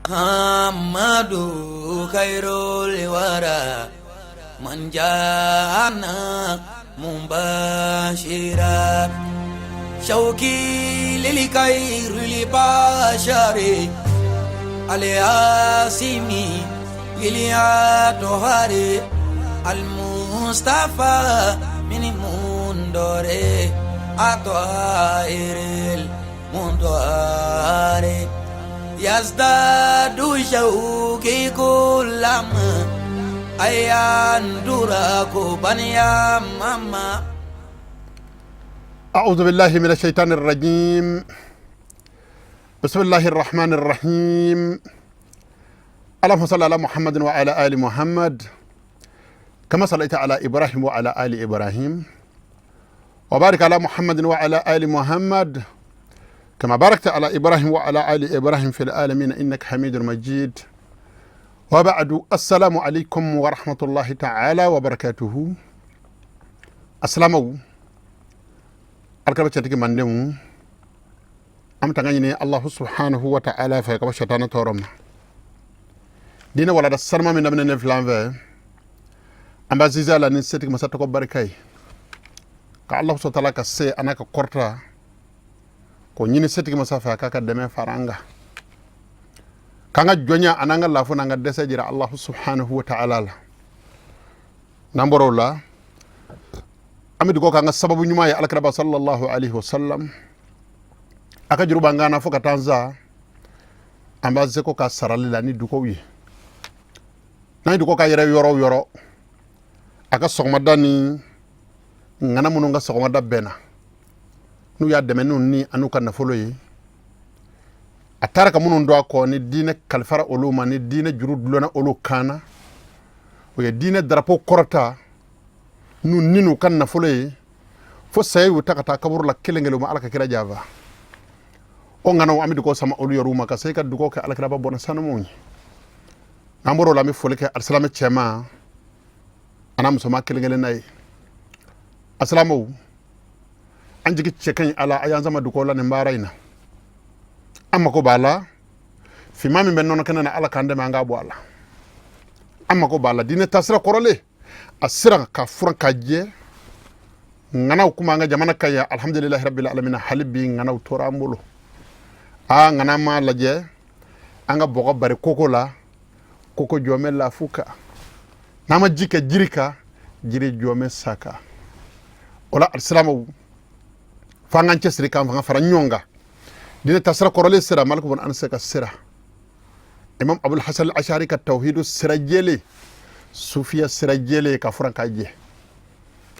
Amadu khairul wara man jana mubashira shauki lil khairil bashari al-asimi lil atohari al-mustafa min mundore atoiril mundore yazdadu shauki kullama ayandura kubaniya mama. أعوذ بالله من الشيطان الرجيم. بسم الله الرحمن الرحيم. اللهم صل على محمد وعلى آل محمد كما صليت على إبراهيم وعلى آل إبراهيم، وبارك على محمد وعلى آل محمد كما باركت على إبراهيم وعلى آل إبراهيم في العالمين إنك حميد مجيد. وبعد، السلام عليكم ورحمة الله تعالى وبركاته. السلام alkaba cɛtigi mandenw, an bɛ tanga ɲini Allahu subhanahu wa ta'ala fɛ ka bɔ sɛtana tɔɔrɔ ma. Diinɛ walada sanuma min daminɛ ne filan fɛ, an b'a sinsin a la ni setigi masa tɔgɔ barika ye, ka Allahu subhanahu wa ta'ala ka se a n'a ka kɔrɔta k'o ɲini setigi masa fɛ, a k'a ka dɛmɛ fara an kan, k'an ka jɔnya an'an ka lafu n'an ka dɛsɛ jira Allahu subhanahu wa ta'ala la. N'an bɔra o la, an bɛ dugawu k'an ka sababu ɲuman ye alakiraba sallallahu alaihi wasallam. A ka juru b'an kan na fo ka taa n sa, an b'a seko ka sarali la ni dugawu ye. N'an ye dugawu k'a yɛrɛ yɔrɔ o yɔrɔ, a ka sɔgɔmada ni ŋana minnu ka sɔgɔmada bɛnna, n'u y'a dɛmɛ n'u ni an'u ka nafolo ye, a taara ka minnu don a kɔ, ni diinɛ kalifara olu ma, ni diinɛ juru dulonna olu kan na, o ye diinɛ darapo kɔrɔta n'u ni n'u ka nafolo ye, fo saya y'u ta ka taa kaburu la kelen kelen, u ma Ala ka kira janfa. O ŋanaw, an bɛ dugawu sama olu yɔrɔw ma, ka se ka dugawu kɛ alakiraba bɔnna sanumaw ye. N'an bɔra o la, an bɛ foli kɛ alisilamɛ cɛman an'a musoman kelen kelen na ye. Asilamɛw, an jigi cɛ ka ɲi ala, a y'an sama dugawu la nin baara in na. An mako b'a la, finman min bɛ nɔnɔ kɛnɛ na, Ala k'an dɛmɛ an k'a bɔ a la. An mako b'a la, diinɛ taasira kɔrɔlen a sira ka furan ka jɛ. Ŋanaw kuma an ka jamana ka yan, alhamdulilahi rabbil alamina, hali bi ŋanaw tora an bolo. Aa, ŋana ma lajɛ an ka bɔgɔ bari koko la, koko jɔmɛ lafu kan, n'an ma ji kɛ jiri kan, jiri jɔmɛ sa kan. O la alisilamɛw, f'an k'an cɛsiri k'an fanga fara ɲɔgɔn kan. Diinɛ taasira kɔrɔlen sira, Maliku bun Anasi ka sira, Imam Abul Hasan al-Ashari ka tawhidu sira jɛlen, sufiya sira jɛlen, ka furan ka jɛ,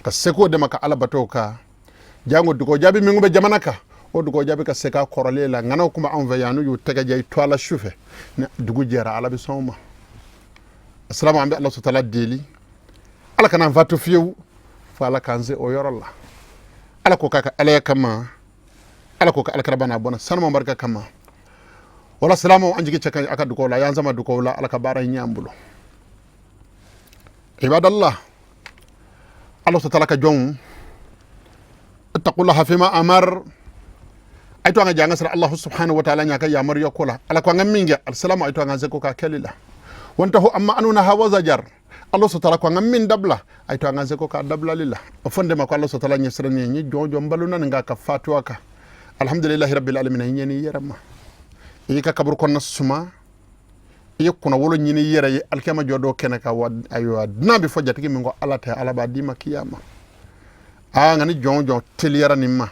ka seko dɛmɛ ka Ala bato kan. Jango dugawu jaabi min bɛ jamana kan, o dugawu jaabi ka se k'a kɔrɔlen la. Ŋanaw kuma anw fɛ yan, n'u y'u tɛgɛ jɛ i to ala su fɛ, ni dugu jɛra, Ala bɛ sɔn o ma. Asalamu, an bɛ Ala sutala deli, Ala kana an fatu fiyewu fo Ala k'an se o yɔrɔ la. Ala ko k'a ka alaya kama, Ala ko ka alakiraba n'a bɔnna sanuma barika kama. Wala silamɛw, an jigi cɛ ka ɲi a ka dugawu la, a y'an sama dugawu la, Ala ka baara in ɲɛ an bolo. Ibadallah, Ala sutala ka jɔnw, ittaqullaha fima amar, ay to an ka janga sira Allah subhanahu wa ta'ala nya ka yamaruya ko la. Ala ko an ka min kɛ, alsalamu, ay to an ka seko ka kɛli la. Wantahu amma anuna hawa zajar, Allah subhanahu wa ta'ala ko an ka min dabila, ay to an ka seko ka dabilali la. O fonde ma ko Allah subhanahu wa ta'ala ɲɛsira ni ye jɔn jɔn balona nin ka fatuwa kan, alhamdulillahi rabbil alamin, i ɲɛni yɛrɛ ma, i ka kaburu kɔnɔna suma, i ye kunnawolo ɲini i yɛrɛ ye alikiyama jɔ dɔ kɛnɛ kan. Wa ayiwa, dunan bɛ fɔ jatigi min kɔ Ala tɛ, Ala b'a d'i ma kiyama. Aa, nka ni jɔn o jɔn teliyara nin ma,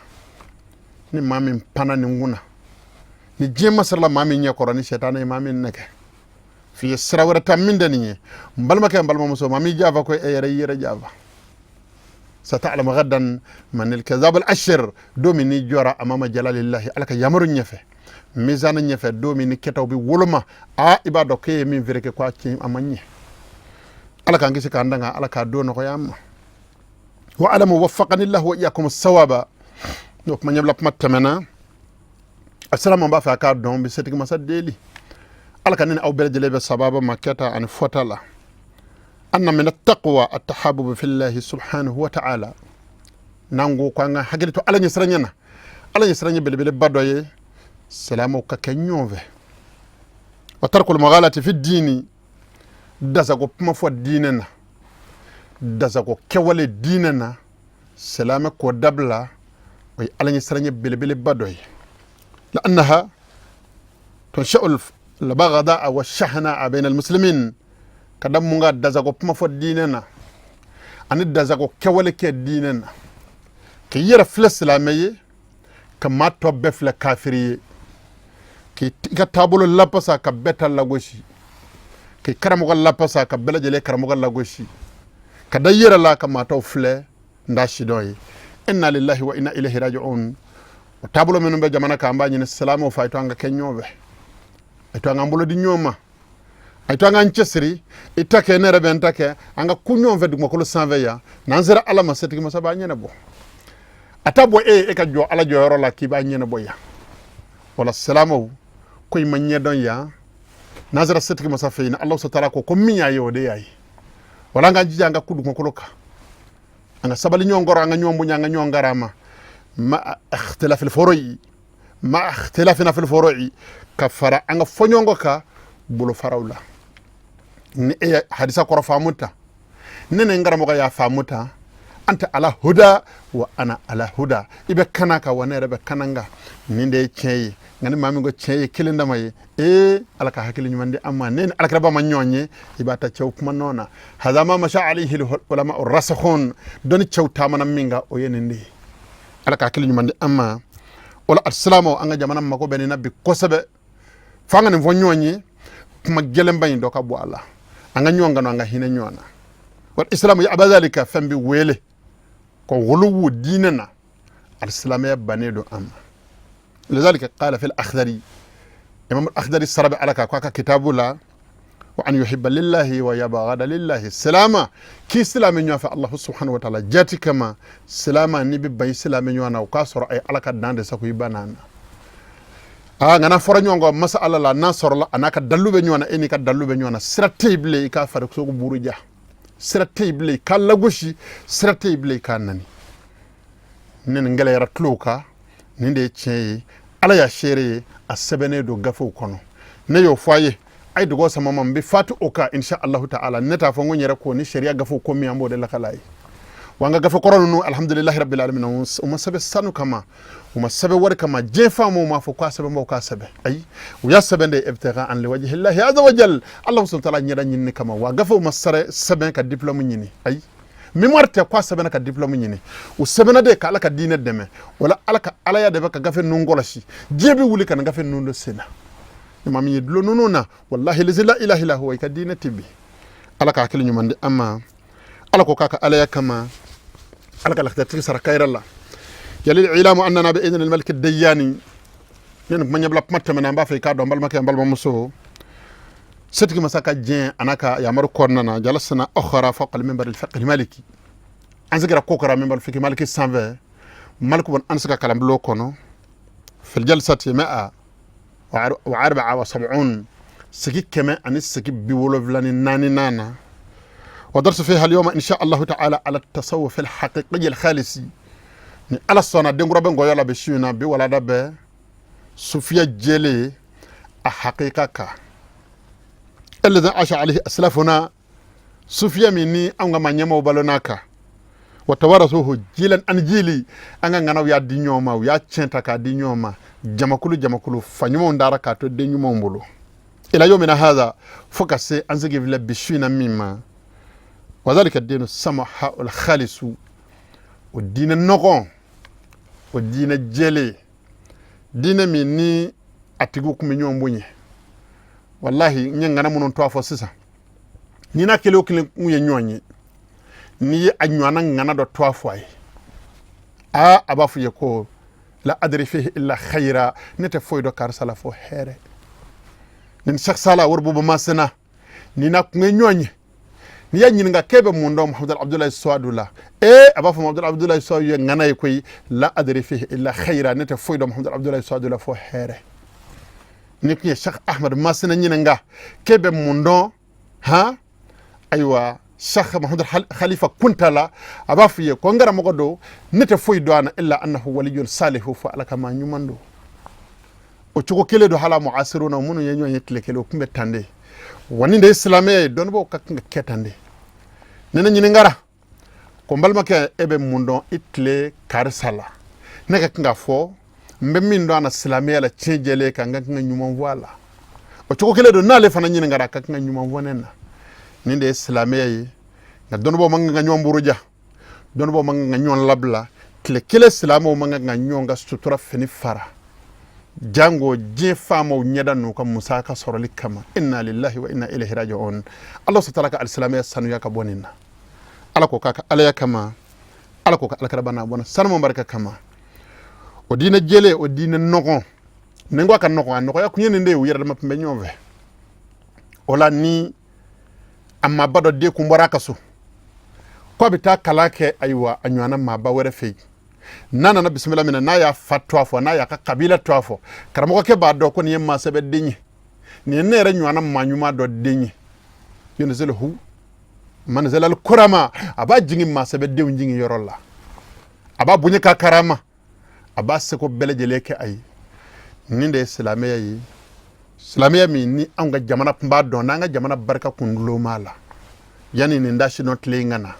ni maa min panna nin kunna, ni diɲɛ masarala maa min ɲɛ kɔrɔ, ni sɛtanɛ ye maa min nɛgɛ f'i ye sira wɛrɛ ta min tɛ nin ye, n balimakɛ, n balimamuso, maa min janfa ko e yɛrɛ i yɛrɛ janfa. Sata'lamu gadan manil kazab al ashir, don min n'i jɔra amama jalalillahi, Ala ka yamaru ɲɛfɛ, mizana ɲɛfɛ, don min ni kɛtaw bɛ woloma, aa, i b'a dɔn k'e ye min feere kɛ ko a tiɲɛ a ma ɲɛ. Ala k'an kisi k'an danga, Ala k'a don nɔgɔya an ma. Wa alamu waffaqanillahu wa iyyakum sawaba. N'o kuma ɲɛbila kuma tɛmɛna, asalamu, b'a fɛ a k'a dɔn n bɛ setigi masa deli, Ala ka ne ni aw bɛɛ lajɛlen bɛ sababa ma kɛta ani fɔta la. Anna min taqwa atahabubu fillahi subhanahu wa ta'ala. N'an ko k'an ka hakili to Ala ɲɛsiranɲɛ na, Ala ɲɛsiranɲɛ belebeleba dɔ ye silamɛw ka kɛ ɲɔgɔn fɛ. Wa tarkul mughalati fi dini, dasago kuma fɔ diinɛ na, dasago kɛwale diinɛ na, silamɛ k'o dabila, o ye ala ɲɛsiranɲɛ belebeleba dɔ ye. Laannaha tunsha'u al-baghdaa wa shahna bayna al-muslimin, ka da mun kan? Dasago kuma fɔ diinɛ na ani dasago kɛwale kɛ diinɛ na, k'i yɛrɛ filɛ silamɛ ye ka maa tɔ bɛɛ filɛ kafiri ye, k'i ka taabolo lapasa ka bɛɛ ta lagosi, k'i karamɔgɔ lapasa ka bɛɛ lajɛlen karamɔgɔ lagosi, ka da i yɛrɛ la ka maa tɔw filɛ n da sidɔn ye. Inna lillahi wa inna ilayhi raji'un. O taabolo minnu bɛ jamana kan, an b'a ɲini silamɛw fɛ, a ye to an ka kɛ ɲɔgɔn fɛ, a ye to an k'an bolo di ɲɔgɔn ma, a ye to an k'an cɛsiri. I ta kɛ, ne yɛrɛ bɛ n ta kɛ, an ka ku ɲɔgɔn fɛ dugumakolo sanfɛ yan. N'an sera Ala ma, setigi masa b'a ɲɛnabɔ. A ta bɔ e ye, e ka jɔ Ala jɔyɔrɔ la k'i b'a ɲɛnabɔ yan. Wala silamɛw ko i ma ɲɛdɔn yan, n'an sera setigi masa fɛ yen, Ala taala ko min y'a ye, o de y'a ye. Wala an k'an jija an ka ku dugumakolo kan, an ka sabali ɲɔgɔn kɔrɔ, an ka ɲɔgɔn bonya, an ka ɲɔgɔn karama. Ma ikhtilafil furu'i, ma ikhtilafina fil furu'i, ka fara an ka fɔɲɔgɔnkɔ kan bolofaraw la. Ni e ye hadisa kɔrɔ faamu ta, ne ni n karamɔgɔ y'a faamu ta, anta ala huda wa ana ala huda, i bɛ kana kan wa ne yɛrɛ bɛ kana kan, nin de ye tiɲɛ ye. Nka ni maa min ko tiɲɛ ye kelen dama ye, ee, Ala ka hakili ɲuman di an ma. Ne ni alakiraba ma ɲɔgɔn ye, i b'a ta cɛw kuma nɔ na. Hadha ma masha alayhi ulama rasikhun, dɔnni cɛw taamana min kan, o ye nin de ye. Ala ka hakili ɲuman di an ma. Wala alisilamɛw, an ka jamana mako bɛ nin na bi kosɛbɛ, fo an ka nin fɔ ɲɔgɔn ye. Kuma gɛlɛnba in dɔ ka bɔ a la, an ka ɲɔgɔn kanu, an ka hinɛ ɲɔgɔn na. Wal islamu ya'ba dhalika, fɛn bɛ wele ko guluwu diinɛ na, alisilamɛya bannen don an ma. Lidhalika qala fil akhdari, imam al-Akhdari sara bɛ Ala kan, ko a ka kitabu la: wa an yuhibba lillahi wa yabghada lillahi. Silama k'i silamɛ ɲɔgɔn fɛ Allahu subhanahu wa ta'ala jati kama. Silama n'i bɛ ban i silamɛ ɲɔgɔn na, o k'a sɔrɔ a ye Ala ka dan de sago i banna na. Aa, nka n'a fɔra ɲɔgɔn kɔ masa Ala la, n'a sɔrɔla a n'a ka dalilu bɛ ɲɔgɔn na, e n'i ka dalilu bɛ ɲɔgɔn na, sira tɛ yen bilen i k'a farisogo buruja, sira tɛ yen bilen i k'a lagosi, sira tɛ yen bilen i k'a nani. Ne nin gɛlɛyara tulow kan, nin de ye tiɲɛ ye. Ala y'a seere ye, a sɛbɛnnen don gafew kɔnɔ. Ne y'o fɔ a ye, a ye dugawu sama ma, n bɛ fatu o kan insha Allahu ta'ala. Ne t'a fɔ n ko n yɛrɛ ko ni sariya gafew ko min, an b'o de lakala ye. Wa an ka gafe kɔrɔ ninnu, alhamdulilahi rabbil alamin, u ma sɛbɛn sanu kama, u ma sɛbɛn wari kama. Diɲɛ faamaw m'a fɔ k'a sɛbɛnbaw k'a sɛbɛn, ayi, u y'a sɛbɛn de ibtighaan liwajhillahi azza wa jal, Allah subhanahu wa ta'ala ɲɛda ɲinini kama. Wa gafew ma sɛbɛn ka diplôme ɲini, ayi, mémoire tɛ k'a sɛbɛnna ka diplôme ɲini. U sɛbɛnna de ka Ala ka diinɛ dɛmɛ. Wala Ala ka alaya de bɛ ka gafe ninnu kɔlɔsi. Diɲɛ bɛ wuli ka na gafe ninnu don sen na. Ni maa min ye dulon ninnu na, wallahi lazi la ilaha illa huwa, i ka diinɛ tɛ bin. Ala ka hakili ɲuman di an ma. Ala ko k'a ka alaya kama, Ala ka lakitatigi sara kayira la. Yali ilamu annana bi idni al-malik ad-dayani. Ne ni kuma ɲɛbila kuma tɛmɛna, an b'a fɛ i k'a dɔn, balimakɛ, n balimamuso, setigi masa ka diɲɛ a n'a ka yamaru kɔnɔna na, jalasana ukhra fawqa al-minbar al-fiqh maliki, an sigira ko kɛra minbar fiqh maliki sanfɛ, maliku bɔn an se ka kalanbulon kɔnɔ, fil jalsati ma'a wa arba'a wa sab'un, sigi 174 nana. Wa darsu fiha al-yawma insha Allah ta'ala ala at-tasawuf al-haqiqi al-khalisi. Ni Ala sɔnna, denkura bɛ ngɔyɔ la bɛ su in na bi, walada bɛ sufiya jɛlen a hakika kan, alladhi asha alayhi aslafuna, sufiya min ni anw ka maa ɲɛmaaw balona kan, wa tawarasuhu jilan an jili, an ka ŋanaw y'a di ɲɔgɔn ma, u y'a tiɲɛ ta k'a di ɲɔgɔn ma, jamakulu jamakulu, fa ɲumanw dara k'a to den ɲumanw bolo, ila yomina hadha, fo ka se an sigi filɛ bi su in na min ma. Wa dhalika dinu samaha al khalisu, o diinɛ nɔgɔn, o diinɛ jɛlen, diinɛ min ni a tigiw tun bɛ ɲɔgɔn bonya. Wallahi, n ye ŋana minnu to a fɔ sisan, ni n'a kelen o kelen kun ye ɲɔgɔn ye, n'i ye a ɲɔgɔnna ŋana dɔ to a fɔ a ye, aa, a b'a fɔ i ye ko la adri fihi illa khayra, ne tɛ foyi dɔn karisa la fo hɛrɛ. Nin Cheikh Sala wari bubu masina, ni na kun ye ɲɔgɔn ye, n'i y'a ɲininka k'e bɛ mun dɔn Muhamadu Abudulayi Suwadu la, ee, a b'a fɔ Muhamadu Abudulayi Suwadu ye ŋana ye koyi, la adri fihi illa khayra, ne tɛ foyi dɔn Muhamadu Abudulayi Suwadu la fo hɛrɛ. Ni kun ye Cheikh Ahmad Masina ɲininka k'e bɛ mun dɔn han, ayiwa, Cheikh Muhamadu Khalifa Kunta la, a b'a fɔ i ye ko n karamɔgɔ don, ne tɛ foyi dɔn a na illa annahu waliyun salihu, fo Ala ka maa ɲuman don. O cogo kelen don hala muasiruna na, minnu ye ɲɔgɔn ye tile kelen, o tun bɛ tan de. Wa nin de ye silamɛya ye, dɔnnibaaw ka kan ka kɛ tan de. Ne ne ɲininkara ko n balimakɛ, e bɛ mun dɔn i tile karisa la? Ne ka kan k'a fɔ n bɛ min dɔn a na silamɛya la, tiɲɛ jɛlen kan, n ka kan ka ɲuman fɔ a la. O cogo kelen don, n'ale fana ɲininkara, a ka kan ka ɲuman fɔ ne na. Nin de ye silamɛya ye. Nka dɔnnibaaw man kan ka ɲɔgɔn buruja, dɔnnibaaw man kan ka ɲɔgɔn labila tile kelen, silamɛw man kan ka ɲɔgɔn ka sutura fini fara, jango diɲɛ faamaw ɲɛda n'u ka musaka sɔrɔli kama. Inna lillahi wa inna ilayhi raji'un. Ala sutara ka alisilamɛya sanuya ka bɔ nin na. Ala ko k'a ka alaya kama, Ala ko ka alakiraba n'a bɔnna sanuman barika kama. O diinɛ jɛlen, o diinɛ nɔgɔn, ni ko a ka nɔgɔn, a nɔgɔya kun ye nin de ye. U yɛrɛ dama tun bɛ ɲɔgɔn fɛ o la. Ni a maaba dɔ den kun bɔra a ka so ko a bɛ taa kalan kɛ, ayiwa, a ɲɔgɔnna maaba wɛrɛ fɛ yen, n'a nana bisimila min na, n'a y'a fa tɔgɔ fɔ, n'a y'a ka kabila tɔgɔ fɔ, karamɔgɔkɛ b'a dɔn ko nin ye maasɛbɛ den ye, nin ye ne yɛrɛ ɲɔgɔnna maa ɲuman dɔ den ye. Yunziluhu manzilal kurama, a b'a jigin maasɛbɛ denw jigin yɔrɔ la, a b'a bonya k'a karama, a b'a seko bɛɛ lajɛlen kɛ a ye. Nin de ye silamɛya ye, silamɛya min ni anw ka jamana tun b'a dɔn, n'an ka jamana barika kun dulon b'a la yanni nin da sidɔn tile in ka na,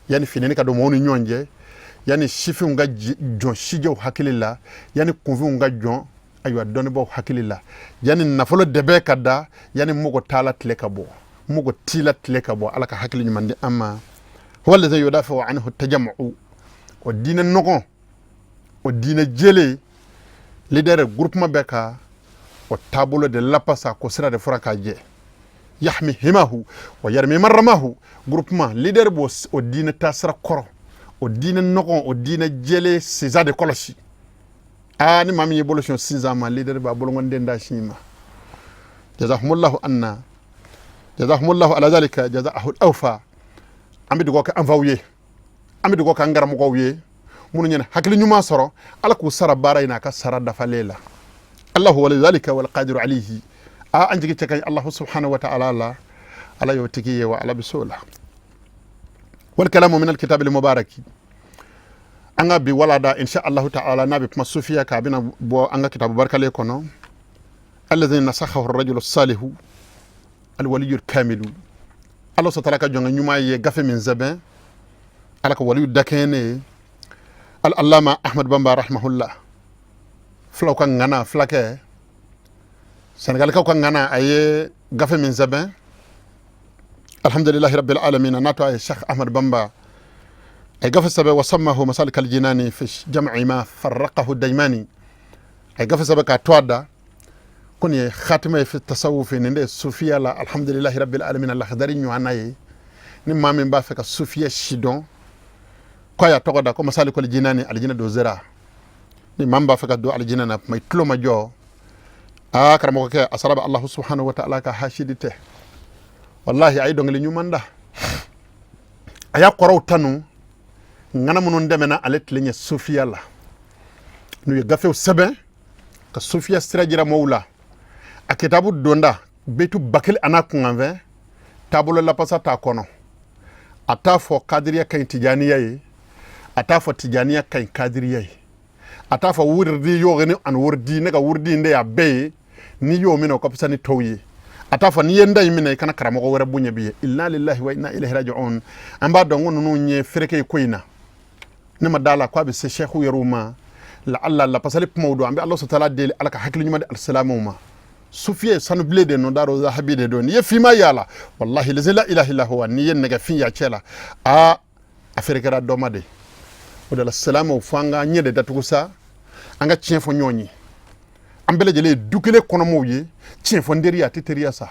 yanni finini ka don mɔgɔw ni ɲɔgɔn cɛ, yanni sifinw ka jɔn sijɛw hakili la, yanni kunfinw ka jɔn, ayiwa, dɔnnibaaw hakili la, yanni nafolo dɛbɛ ka da, yanni mɔgɔ t'a la tile ka bɔ, mɔgɔ t'i la tile ka bɔ. Ala ka hakili ɲuman di an ma. Huwa allazi yudafi'u anhu tajamu'u. O diinɛ nɔgɔn, o diinɛ jɛlen, leader groupement bɛ ka o taabolo de lapasa, ko sira de fɔra k'a jɛ. Yahmi himahu wa yarmi maramahu. Groupement leader b'o o diinɛ taasira kɔrɔ, o diinɛ nɔgɔn, o diinɛ jɛlen sinsan de kɔlɔsi. Aa, ni maa min y'i bolo sɔn sinsan ma, leader b'a bolokɔnden da sin ma. Jazahumullahu anna, jazahumullahu ala zalika jazaahu awfa. An bɛ dugawu kɛ an faw ye, an bɛ dugawu kɛ an karamɔgɔw ye minnu ɲɛna hakili ɲuman sɔrɔ. Ala k'u sara baara in na a ka sara dafalen la. Allahu wali zalika wal qadiru alayhi. A an jigi cɛ ka ɲi Allahu subhanahu wa ta'ala la. Ala y'o tigi ye, wa Ala bɛ s'o la. Wal kalamu min alkitabi almubaraki. An ka bi walada, insha Allahu ta'ala, n'a bɛ kuma sufiya kan, a bɛna bɔ an ka kitabu barikalen kɔnɔ, alladhi nasakhahu ar-rajulu salihu alwaliyu kamilu. Ala sɔtala ka jɔnkɛ ɲuman ye gafe min sɛbɛn, Ala ka waliyu dakɛɲɛ ne ye, al allama Ahmad Bamba rahimahullah, filaw ka ŋana, filakɛ, Senegalikaw ka ŋana, a ye gafe min sɛbɛn, alhamdulillahi rabbil alamin, n'a to a ye Sheikh Ahmad Bamba, a ye gafe sɛbɛn, wasammahu masalik aljinani fi jam'i ma farraqahu daymani. A ye gafe sɛbɛn k'a to a da ko nin ye khatima ye fi tasawufi, nin de ye sufiya la, alhamdulillahi rabbil alamin, lakadari ɲɔgɔnna ye. Ni maa min b'a fɛ ka sufiya si dɔn, ko a y'a tɔgɔ da ko masalikul jinani, alijinɛ don sira. Ni maa min b'a fɛ ka don alijinɛ na, kuma i tulo ma jɔ. Aa, karamɔgɔkɛ, a sara bɛ Allahu subhanahu wa ta'ala ka hasidi tɛ. Wallahi, a ye dɔnkili ɲuman da, a y'a kɔrɔw tanu, ŋana minnu dɛmɛna ale tile ɲɛ sufiya la, n'u ye gafew sɛbɛn ka sufiya sira jira mɔgɔw la. A kitabu donda betu 1000 an'a kunkanfɛn, taabolo lapasa t'a kɔnɔ. A t'a fɔ kadiriya ka ɲi tijaniya ye, a t'a fɔ tijaniya ka ɲi kadiriya ye, a t'a fɔ wurudi yogini ani wurudi, ne ka wurudi in de y'a bɛɛ ye, n'i y'o minɛ o ka fisa ni tɔw ye. A t'a fɔ n'i ye n da in minɛ, i kana karamɔgɔ wɛrɛ bonya bi ye. Inna lillahi wa inna ilayhi raji'un. An b'a dɔn ko ninnu ye fereke ye ko in na. Ne ma da la ko a bɛ se sɛkiw yɛrɛw ma, la ala lapasali kumaw don. An bɛ Ala sɔtala deli, Ala ka hakili ɲuman di alisilamɛw ma. Sufiye ye sanubilen de nɔ daro zahabi de don. N'i ye finma y'a la, wallahi lazi la ilaha illa huwa, n'i ye nɛgɛfin y'a cɛ la, aa, a ferekɛra dɔ ma de. O de la, silamɛw, fo an ka ɲɛ de datugu sa, an ka tiɲɛ fɔ ɲɔgɔn ye. An bɛɛ lajɛlen ye du kelen kɔnɔmɔgɔw ye. Tiɲɛ fɔ n teriya, a tɛ teriya sa.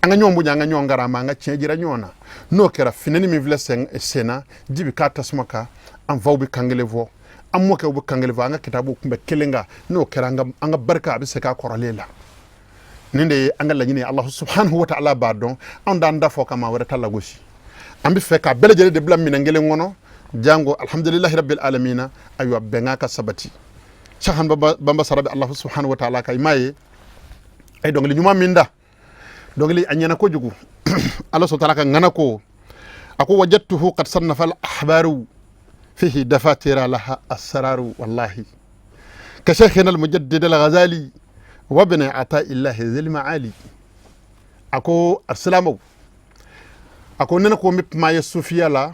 An ka ɲɔgɔn bonya, an ka ɲɔgɔn karama, an ka tiɲɛ jira ɲɔgɔn na. N'o kɛra, finɛni min filɛ sen na, ji bɛ k'a tasuma kan. An faw bɛ kan kelen fɔ, an mɔkɛw bɛ kan kelen fɔ, an ka kitabuw tun bɛ kelen kan. N'o kɛra, an ka barika a bɛ segin a kɔrɔlen la. Nin de ye an ka laɲini ye. Allahu subhanahu wa ta'ala b'a dɔn, anw t'an da fɔ ka maa wɛrɛ ta lagosi. An bɛ fɛ k'a bɛɛ lajɛlen de bila minɛn kelen kɔnɔ, jango alhamdulillahi rabbil alamina, ayiwa, bɛnkan ka sabati. Cheikh Bamba sara bɛ Allahu subhanahu wa ta'ala ka. I m'a ye, a ye dɔnkili ɲuman min da, dɔnkili a ɲɛna kojugu. Ala sɔtala ka ŋana ko, a ko wajadtuhu qad sannafa al ahbaru fihi dafatira laha asraru, wallahi ka shaykhina al mujaddid al ghazali. Wa bne Ataillahi zil maali. A ko a silamɛw, a ko ne ko n bɛ kuma ye sufiya la.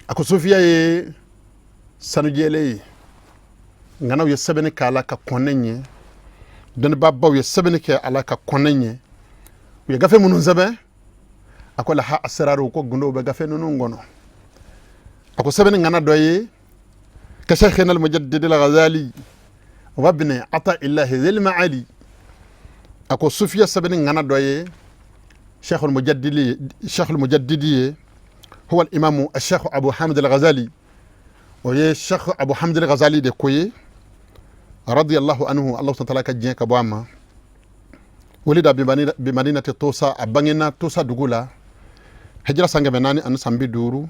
A ko sufiya ye sanujɛlen ye, ŋanaw ye sɛbɛnni k'a la ka kɔn ne ɲɛ, dɔnnibaabaw ye sɛbɛnni kɛ a la ka kɔn ne ɲɛ, u ye gafe minnu sɛbɛn. A ko laha asiraru, ko gundow bɛ gafe ninnu kɔnɔ. A ko sɛbɛnni ŋana dɔ ye ka Sheikhina al-Mujaddid al-Ghazali wa bne Ataillahi zil maali. A ko sufiya sɛbɛnni ŋana dɔ ye Sheikh al-Mujaddidi, Sheikh al-Mujaddidi ye, huwa al-imamu al-Sheikh Abu Hamid al-Ghazali. O ye Sheikh Abu Hamid al-Ghazali de ko ye, radiyallahu anhu, Allah ta'ala ka diɲɛ ka bɔ a ma. Wulida bi madinati Tosa, a bangena Tosa dugu la hijira san 450,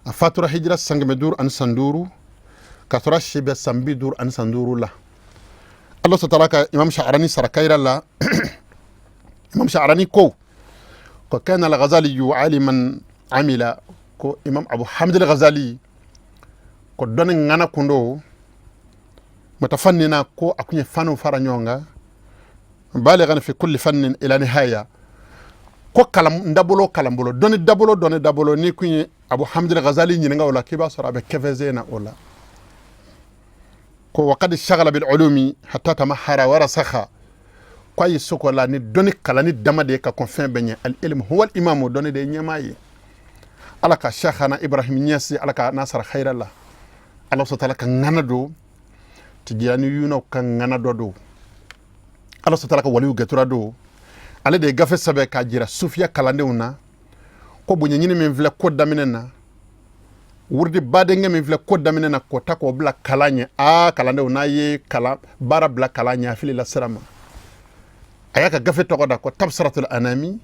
a fatura hijira san 505, ka sɔrɔ si bɛ san 55 la. Allah ta'ala ka Imam Sha'rani sara kayira la. Imam Sha'rani ko kana al-Ghazali aliman amila. Ko Imam Abu Hamid al-Ghazali ko dɔnni ŋana kundo mutafannina, ko a kun ye fanu fara ɲɔgɔn kan, balighan fi kulli fannin ila nihaya. Ko kalam dabolo, kalanbolo, dɔnni dabolo, dɔnni dabolo, ni kun ye Abu Hamid al-Ghazali ɲininka o la, k'i b'a sɔrɔ a bɛ kɛfɛzen na o la. Ko waqad shagala bil ulumi hatta tamahara wa rasakha. Ko a ye soko la ni dɔnni kalanni dama de ye ka kɔn fɛn bɛɛ ɲɛ. Al ilmu huwa al imamu, dɔnni de ye ɲɛmaa ye. Ala ka Sheikhana Ibrahim Ɲɛsi, Ala ka n'a sara hayira la. Ala ta'ala ka ŋana don, Tijani yunaw ka ŋana dɔ don, Ala ta'ala ka waliw gɛtura don. Ale de ye gafe sɛbɛn k'a jira sufiya kalandenw na ko bonya ɲini min filɛ ko daminɛ na, wurudi badenkɛ min filɛ ko daminɛ na, k'o ta k'o bila kalan ɲɛ. Aa, kalandenw, n'a ye kalan baara bila kalan ɲɛ, a filila sira ma. A y'a ka gafe tɔgɔ da ko Tabsiratul Anami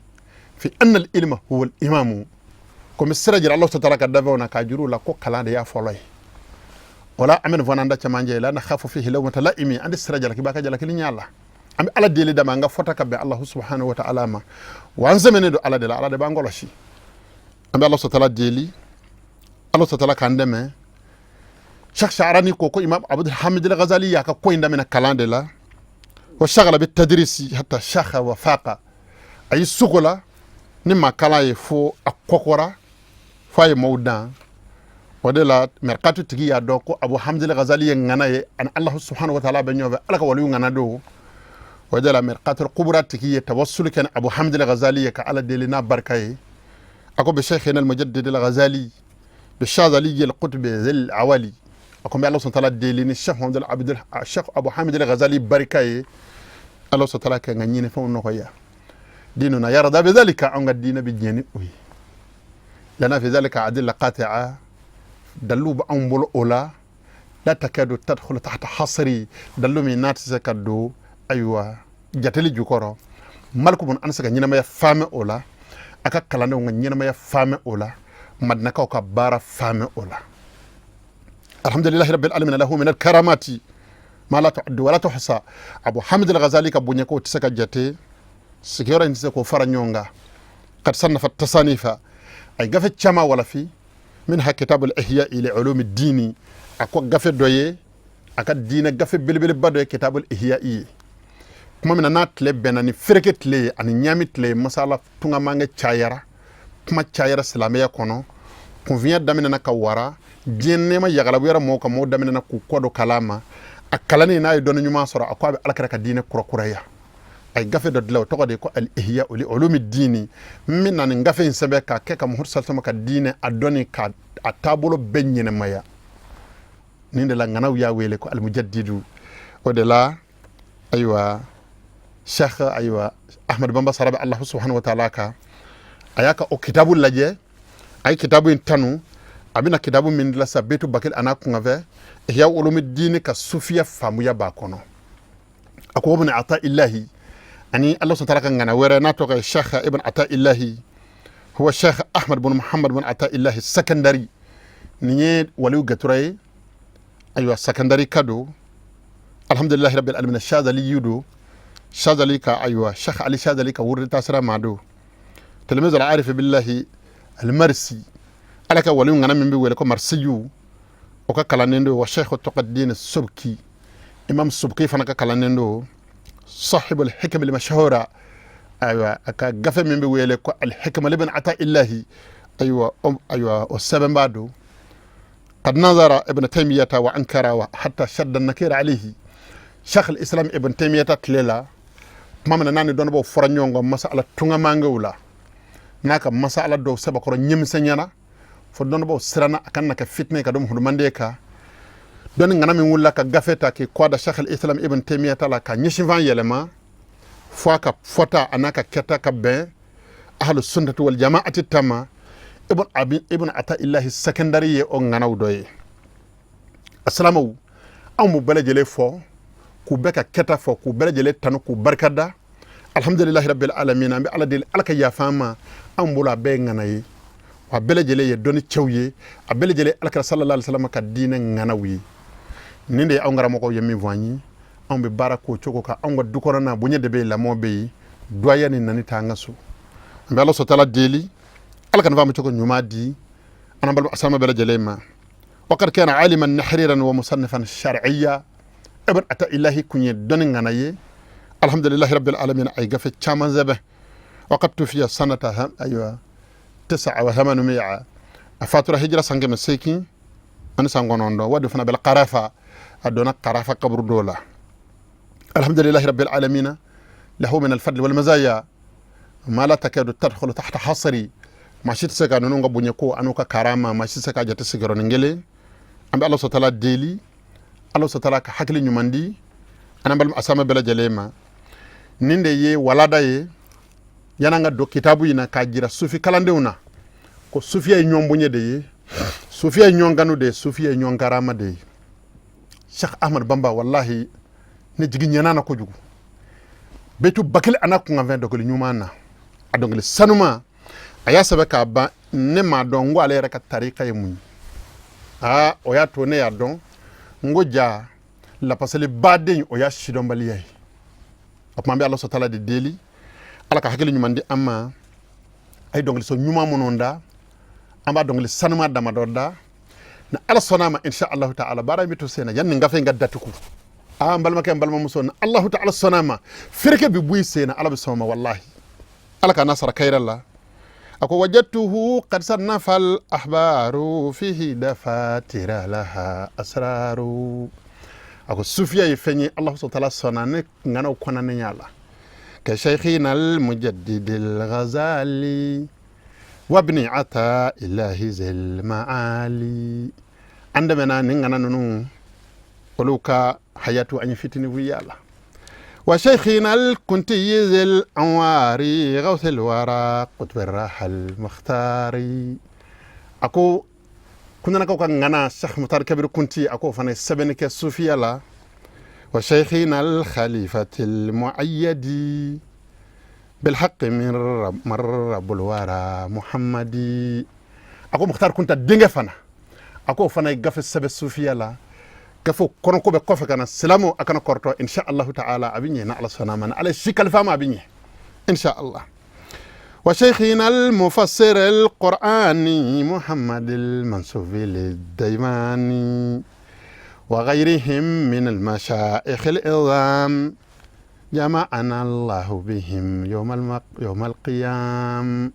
fi anna al ilma huwa al imamu. Ko n bɛ sira jira Ala ta'ala ka dafɛnw na k'a juru la ko kalan de y'a fɔlɔ ye. O la, an bɛ nin fɔ n'an da camancɛ, la nakhafu fihi lawmata la'imi. An tɛ sira jalaki b'a ka jalakili ɲɛ la. An bɛ Ala deli dama an ka fɔta ka bɛn Allahu subhanahu wa ta'ala ma. Wa an sɛmɛnen don Ala de la, Ala de b'an kɔlɔsi. An bɛ Ala ta'ala deli, Ala ta'ala k'an dɛmɛ. Sheikh Sha'rani ko Imam Abdul Hamid al-Ghazali y'a ka ko in daminɛ kalan de la. Wa shagala bi tadrisi hatta shakha wa faqa. A y'i sugo la ni maa kalan ye fo a kɔkɔra, fo a ye maaw dan. O de la, mɛrikatu tigi y'a dɔn ko Abu Hamid al-Ghazali ye ŋana ye, ani Allah subhanahu wa ta'ala bɛ ɲɔgɔn fɛ, Ala ka waliw ŋana don. O de la, mɛrikatu kubura tigi ye tawassul kɛ ni Abu Hamid al-Ghazali ye ka Ala deli n'a barika ye. A ko bi Sheikhina al-Mujaddid al-Ghazali bi Shazali al-Qutb zil awali. A ko n bɛ Ala subhanahu wa ta'ala deli ni Sheikh Muhammad Abdul Sheikh Abu Hamid al-Ghazali barika ye, Ala subhanahu wa ta'ala ka n ka ɲinifɛnw nɔgɔya. Dinuna yarda bi dhalika, an ka diinɛ bɛ diɲɛ ni o ye. Lana fi dhalika adilla qati'a, dalilu bɛ anw bolo o la. La takadu tadkhulu tahta hasri, dalilu min n'a tɛ se ka don ayiwa jateli jukɔrɔ. Maliku mun an tɛ se ka ɲɛnamaya faamɛ o la, a ka kalandenw ka ɲɛnamaya faamɛ o la, Madinakaw ka baara faamɛ o la. Alhamdulillahi rabbil alamin. Lahu min alkaramati ma la tu'addu wa la tuhsa. Abu Hamid al-Ghazali ka bonya ko tɛ se ka jate, sigiyɔrɔ in tɛ se k'o fara ɲɔgɔn kan. Kad sannafa tasanifa, a ye gafe caman walafi. Minha kitabul ihya li ulumi dini. A ko gafe dɔ ye, a ka diinɛ gafe belebeleba dɔ ye kitabul ihya ye. Kuma min na n'a tile bɛnna ni fereke tile ye ani ɲaami tile ye, masala tungamankɛ cayara, kuma cayara silamɛya kɔnɔ, kunfinya daminɛna ka wara, diɲɛ nɛɛma yagalabuyara mɔgɔw kan, mɔgɔw daminɛna k'u kɔ don kalan ma. A kalanni n'a ye dɔnni ɲuman sɔrɔ, a ko a bɛ Alakira ka diinɛ kurakuraya. A ye gafe dɔ dilan, o tɔgɔ de ye ko al ihya li ulumi dini. N bɛ na nin gafe in sɛbɛn k'a kɛ ka Muhamadu sallallahu ka diinɛ a dɔnni ka a taabolo bɛɛ ɲɛnɛmaya. Nin de la ŋanaw y'a wele ko almujaddidu. O de la, ayiwa, Cheikh ayiwa Ahmad Bamba sara bɛ Allah subhanahu wa ta'ala kan. A y'a ka o kitabu lajɛ, a ye kitabu in tanu. A bɛna kitabu min dilan sa, betu bakil a n'a kunkanfɛ ihya ulumi dini, ka sufiya faamuya b'a kɔnɔ. A ko ibn Ata illahi, ani Allah subhanahu wa ta'ala ka ŋana wɛrɛ n'a tɔgɔ ye Cheikh Ibn Ata illahi, huwa Cheikh Ahmad bin Muhammad bin Ata illahi Sakandari. Nin ye waliw gatura ye, ayiwa, Sakandari ka don. Alhamdulillahi rabbil alamin. Shazali yudo Shazali ka, ayiwa, Cheikh Ali Shazali ka wurdi tasira ma do, tilmiz al arif billahi al marsi, Ala ka waliw ŋana min bɛ wele ko Marsiyu, o ka kalannen do. Wa Cheikh Taqaddin Subki. Imam Subki fana ka kalanden don, sahibul hikam al mashhura. Ayiwa, a ka gafe min bɛ wele ko Al Hikam Ibn Ata Illahi, ayiwa, o sɛbɛnbaa don. قد نظر ابن تيمية وأنكر وحتى شد النكير عليه. شيخ الإسلام ابن تيمية tile la, tuma min na n'a ni dɔnnibaaw fɔra ɲɔgɔn kɔ masala tungamangew la, n'a ka masala dɔw sɛbɛkɔrɔ ɲɛmisɛnyana fo dɔnnibaaw siranna a kana kɛ fitinɛ ka don hudumanden kan. Dɔnni ŋana min wulila ka gafe ta k'i kɔ da Sheikh al-Islam Ibn Taymiyyah ta la ka ɲɛsinfan yɛlɛma fo a ka fɔta a n'a ka kɛta ka bɛn ahlu sunnati wal jama'ati tama, Ibn Abi Ibn Ata Illahi Sakandari ye o ŋanaw dɔ ye. Asalamaw, anw b'u bɛɛ lajɛlen fɔ k'u bɛɛ ka kɛta fɔ, k'u bɛɛ lajɛlen tanu, k'u barikada. Alhamdulilahi rabbil alamin. An bɛ Ala deli, Ala ka yafa an ma. Anw bolo, a bɛɛ ye ŋana ye wa, a bɛɛ lajɛlen ye dɔnni cɛw ye, a bɛɛ lajɛlen Alakira sallallahu alaihi wasallam ka diinɛ ŋanaw ye. Nin de ye anw karamɔgɔw ye min fɔ an ye. Anw bɛ baara k'o cogo kan. Anw ka du kɔnɔna, bonya de bɛ yen, lamɔ bɛ yen, dɔgɔya ni nani t'an ka so. An bɛ Ala sɔtala deli, Ala ka nafa cogo ɲuman di an balima asalama bɛɛ lajɛlen ma. وقد كان عالما نحريرا ومصنفا شرعيا. ابن عطاء الله kun ye dɔnni ŋana ye. Alhamdulillahi rabbil alamin. Ay gafe caman sɛbɛn. وقد توفي سنة أيوة 889. A fatura hijira san 889. Wadu fana بالقرافة, a donna Qarafa kaburu dɔ la. الحمد لله رب العالمين. له من الفضل والمزايا ما لا تكاد تدخل تحت حصري. Maa si tɛ se ka ninnu ka bonya ko an'u ka karama, maa si tɛ se ka jate sigiyɔrɔnin kelen. An bɛ Ala sɔtala deli, Ala sɔtala ka hakili ɲuman di an balima asama bɛɛ lajɛlen ma. Nin de ye walada ye yan'an ka don kitabu in na, k'a jira sufi kalandenw na ko sufiya ye ɲɔgɔn bonya de ye, sufiya ye ɲɔgɔn kanu de ye, sufiya ye ɲɔgɔn karama de ye. Cheikh Ahmad Bamba, wallahi, ne jigi ɲɛna na kojugu. Betu bakili ana kunkanfɛn dɔnkili ɲuman na, a dɔnkili sanuma, a y'a sɛbɛn k'a ban. Ne m'a dɔn n ko ale yɛrɛ ka tarika ye mun ye. Aa, o y'a to ne y'a dɔn n ko ja lapasali baden, o y'a sidɔnbaliya ye. O tuma, an bɛ Ala sɔtala de deli, Ala ka hakili ɲuman di an ma. A ye dɔnkiliso ɲuman minnu da, an b'a dɔnkili sanuma damadɔ da. Ni Ala sɔnna a ma, insha Allahu ta'ala, baara in bɛ to sen na yanni nin gafe in ka datugu. Aa, n balimakɛ, n balimamuso, ni Allahu ta'ala sɔnna a ma, fereke bɛ bɔ i sen na. Ala bɛ sɔn o ma, wallahi. Ala k'a n'a sara kayira la. A ko: وجدته قد صنف الأحبار فيه دفاتر لها أسرار. A ko sufiya ye fɛn ye, Allahu ta'ala sɔnna ne ŋanaw kɔnɔnenya la. كشيخنا المجدد الغزالي وابن عطاء الله ذي المعالي. An dɛmɛna nin ŋana ninnu, olu ka hayatu, an ye fitini wuya la. وشيخنا الكنتي ذي الأنوار غوث الورى قطب الراحة المختار. A ko kunanakaw ka ŋana Cheikh Mutar Kabir Kunti, a ko fana ye sɛbɛnni kɛ sufiya la. وشيخنا الخليفة المؤيد بالحق من رب, من رب الورى محمدي. A ko Mukhtar Kunta denkɛ fana, a ko fana ye gafe sɛbɛn sufiya la. Gafe kɔnɔko bɛ kɔfɛ ka na. Silamɛw, a kana kɔrɔtɔ, insha Allahu ta'ala, a bɛ ɲɛ. Na Ala sɔnna a ma, Ala si kalifa ma, a bɛ ɲɛ, insha Allah. وشيخنا المفسر القرآني محمد المنسوب للديماني وغيرهم من المشايخ العظام جمعنا الله بهم يوم القيام.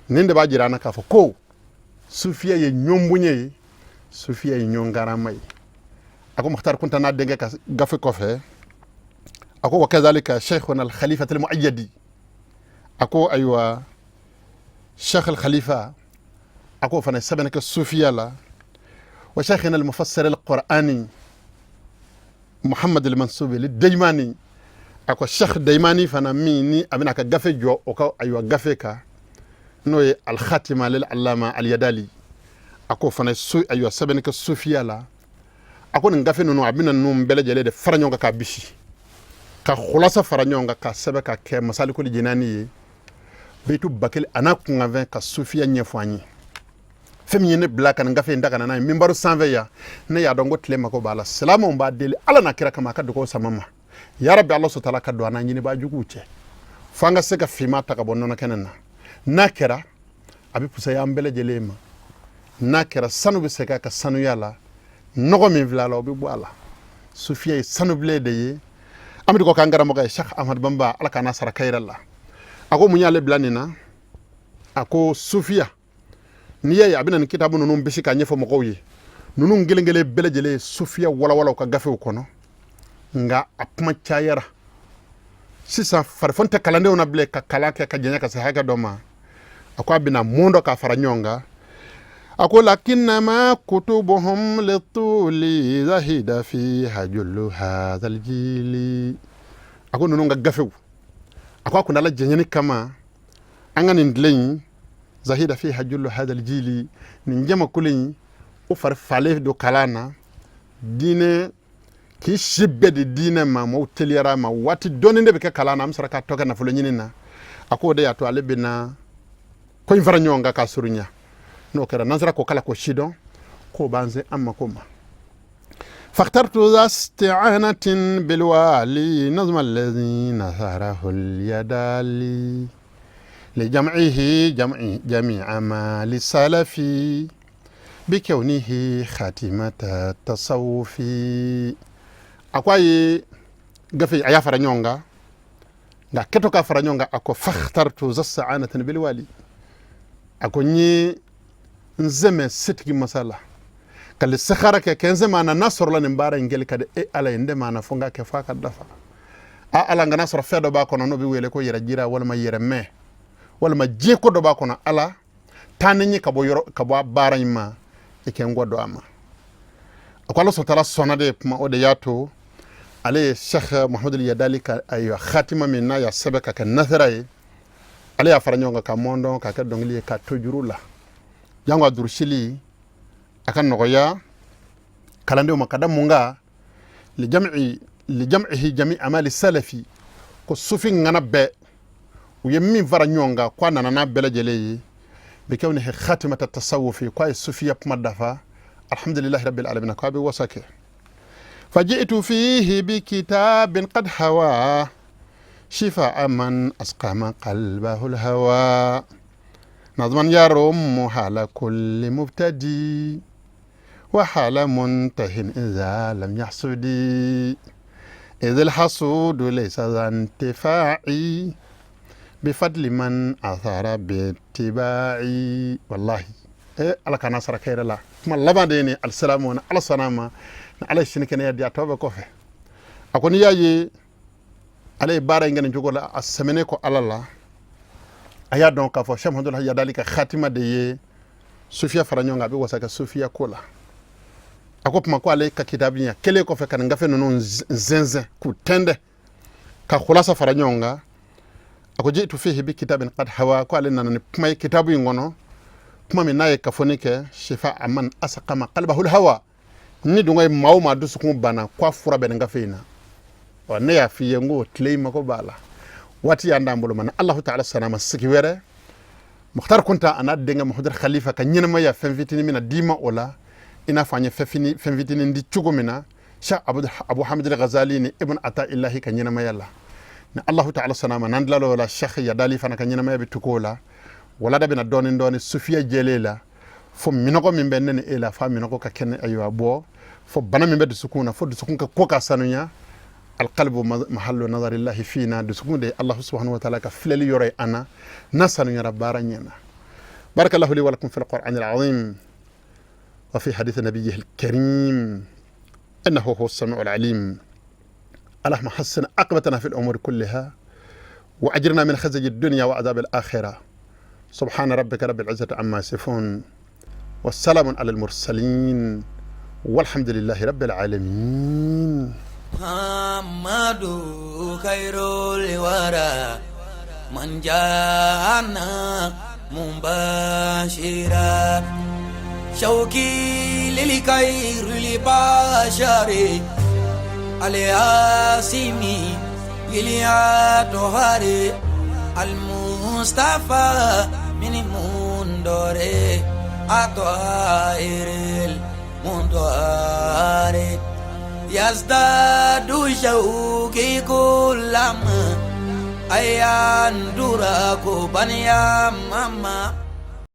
Nin de b'a jira an na k'a fɔ ko sufiya ye ɲɔgɔn bonya ye, sufiya ye ɲɔgɔn karama ye. A ko Mukhtar Kunta n'a denkɛ ka gafe kɔfɛ, a ko وكذلك شيخنا الخليفة المؤيد. A ko ayiwa, Cheikh al Khalifa, a ko fana sɛbɛnni kɛ sufiya la. وشيخنا المفسر القرآني محمد المنسوب للديماني. A ko Cheikh Daimani fana min ni a bɛna ka gafe jɔ o ka ayiwa gafe kan, n'o ye الخاتمة للعلامة اليدالي, a ko fana su ayiwa sɛbɛnni kɛ sufiya la. A ko nin gafe ninnu, a bɛna ninnu bɛɛ lajɛlen de fara ɲɔgɔn kan k'a bisi ka khulasa fara ɲɔgɔn kan ka sɛbɛn ka kɛ Masalikul Jinani ye. Beitu bakili a n'a kunkanfɛn ka sufiya ɲɛfɔ an ye. Fɛn min ye ne bila ka nin gafe in da ka na n'a ye minbaro sanfɛ yan, ne y'a dɔn ko tile mako b'a la. Silamɛw b'a deli Ala n'a kira kama, a ka dugawu sama ma yarabi. Ala sɔtala ka don an n'a ɲinibaa juguw cɛ, fo an ka se ka finma ta ka bɔ nɔnɔ kɛnɛ na. N'a kɛra, a bɛ fisaya an bɛɛ lajɛlen ma. N'a kɛra, sanu bɛ segin a ka sanuya la, nɔgɔ min filɛ a la, o bɛ bɔ a la. Sufiya ye sanubilen de ye. An bɛ dugawu k'an karamɔgɔ ye, Cheikh Ahmad Bamba, Ala k'an n'a sara kayira la. A ko mun y'ale bila nin na? A ko sufiya, n'i y'a ye a bɛna nin kitabu ninnu bisi k'a ɲɛfɔ mɔgɔw ye, ninnu kelen kelen bɛɛ lajɛlen ye sufiya walawalaw ka gafew kɔnɔ, nka a kuma cayara sisan, farifoni tɛ kalandenw na bilen ka kalan kɛ ka janya ka se hakɛ dɔ ma. A ko a bɛna mun dɔ k'a fara ɲɔgɔn kan. A ko lakinnama kutubuhum lituli zahida fiha jullu hadhal jili. A ko ninnu ka gafew, a ko a kundala janyani kama, an ka nin tile in, zahida fiha jullu hadhal jili, nin jamakulu in o fari falen don kalan na, diinɛ k'i si bɛɛ di diinɛ ma, maaw teliyara a ma, waati dɔɔnin de bɛ kɛ kalan na, an bɛ sɔrɔ k'a tɔ kɛ nafolo ɲini na. A k'o de y'a to ale bɛna ko in fara ɲɔgɔn kan k'a surunya. N'o kɛra, n'an sera k'o kalan k'o sidɔn, k'o b'an se an mako ma. فاخترت ذا استعانة بالوالي نظم الذي نثره اليدالي لجمعه جمع جميع ما للسلف بكونه خاتمة التصوف. A ko a ye gafe, a y'a fara ɲɔgɔn kan, nka kɛtɔ k'a fara ɲɔgɔn kan, a ko fakhtartu za sa'anatin bilwali, a ko n ye n sɛmɛ setigi masa la ka istikhara kɛ, kɛ n sɛmɛ a na, n'a sɔrɔla nin baara in kɛli ka di e Ala ye, n dɛmɛ a na fo n ka kɛ f'a ka dafa. A Ala, nka n'a sɔrɔ fɛn dɔ b'a kɔnɔ n'o bɛ wele ko yɛrɛ jira walima yɛrɛ mɛn walima diɲɛ ko dɔ b'a kɔnɔ, Ala taa ni n ye ka bɔ yɔrɔ ka bɔ a baara in ma, i kɛ n kɔ don a ma. A ko Ala sɔtala sɔnna de kuma. O de y'a to ale ye Sheikh Muhamadu Yadali ka ayiwa khatima min n'a y'a sɛbɛn ka kɛ nasara ye, ale y'a fara ɲɔgɔn kan ka mɔndɔn ka kɛ dɔnkili ye ka to juru la, jango a durusili a ka nɔgɔya kalandenw ma. Ka da mun kan? Lijam'ihi jami amali salafi, ko sufi ŋana bɛɛ u ye min fara ɲɔgɔn kan, ko a nana n'a bɛɛ lajɛlen ye, bikawnihi khatimata tasawufi, ko a ye sufiya kuma dafa. Alhamdulillahi rabbil alamin, ko a bɛ wasa kɛ. Faji'tu fihi bi kitabin qad hawa shifa'a man asqama qalbahu alhawa nazman yarummu hala kulli mubtadi wa hala muntahin idha lam yahsudi idh alhasudu laysa dha intifa'i bifadli man athara bittiba'i. Wallahi, eh, Ala kana sara kɛrɛ la. Kuma laban de ye nin. Alisalamu, ni Ala sɔnna a ma, ni Ala ye sini kɛnɛya di, a tɔ bɛ kɔfɛ. A ko n'i y'a ye ale ye baara in kɛ nin cogo la, a sɛmɛnen kɔ Ala la, a y'a dɔn k'a fɔ Cheikh Muhamadu Yadali ka khatima de ye sufiya fara ɲɔgɔn kan, a bɛ wasa kɛ sufiya ko la. A ko tuma ko ale ka kitabu in kɛlen kɔfɛ ka nin gafe ninnu zɛnzɛn k'u tɛntɛn ka khulasa fara ɲɔgɔn kan, a ko jitu fihi bi kitabin qad hawa, ko ale nana ni kuma ye kitabu in kɔnɔ, kuma min n'a ye kafoni kɛ, shifa aman asqama qalbahul hawa, ni dun ye maa o maa dusukun banna, ko a fura bɛ nin gafe in na. Ɔ, ne y'a f'i ye n ko tile in mako b'a la, waati y'an d'an bolo ma. Ni Alahu taala sɔnna ma, sigi wɛrɛ, Mukhtar Kunta a n'a denkɛ Muhamadu Khalifa ka ɲɛnamaya fɛn fitinin min na d'i ma o la, i n'a fɔ an ye fɛn fitinin di cogo min na Cheikh Abu Hamid al-Ghazali ni Ibn Ata Illahi ka ɲɛnamaya la. Ni Allahu taala sɔnna ma, n'an tilal'o la, Cheikh Yadali fana ka ɲɛnamaya bɛ tugu o la. Walada bɛna dɔɔnin dɔɔnin sufiya jɛlen la, fo minɔgɔ min bɛ ne ni e la, f'a minɔgɔ ka kɛnɛ, ayiwa bɔ, fo bana min bɛ dusukun na, fo dusukun ka ko ka sanuya. Alqalbu mahallu nazarillahi fina, dusukun de Allah subhanahu wa ta'ala ka filɛli yɔrɔ ye an na. N'a sanuyara, baara ɲɛna. Barakallahu li wa lakum fil qur'an al-azim wa fi hadith nabiyyihi al-karim innahu huwa as-sami'u al-alim. اللهم حسن عاقبتنا في الأمور كلها وأجرنا من خزي الدنيا وعذاب الآخرة. سبحان ربك رب العزة عما يصفون والسلام على المرسلين والحمد لله رب العالمين. محمد خير الورى من جاءنا مبشرا شوقي للخير البشر الياسمي إليا المصطفى من مندور أطائر المندور يزداد شوقي كلما أيان دراكو بنيا ماما.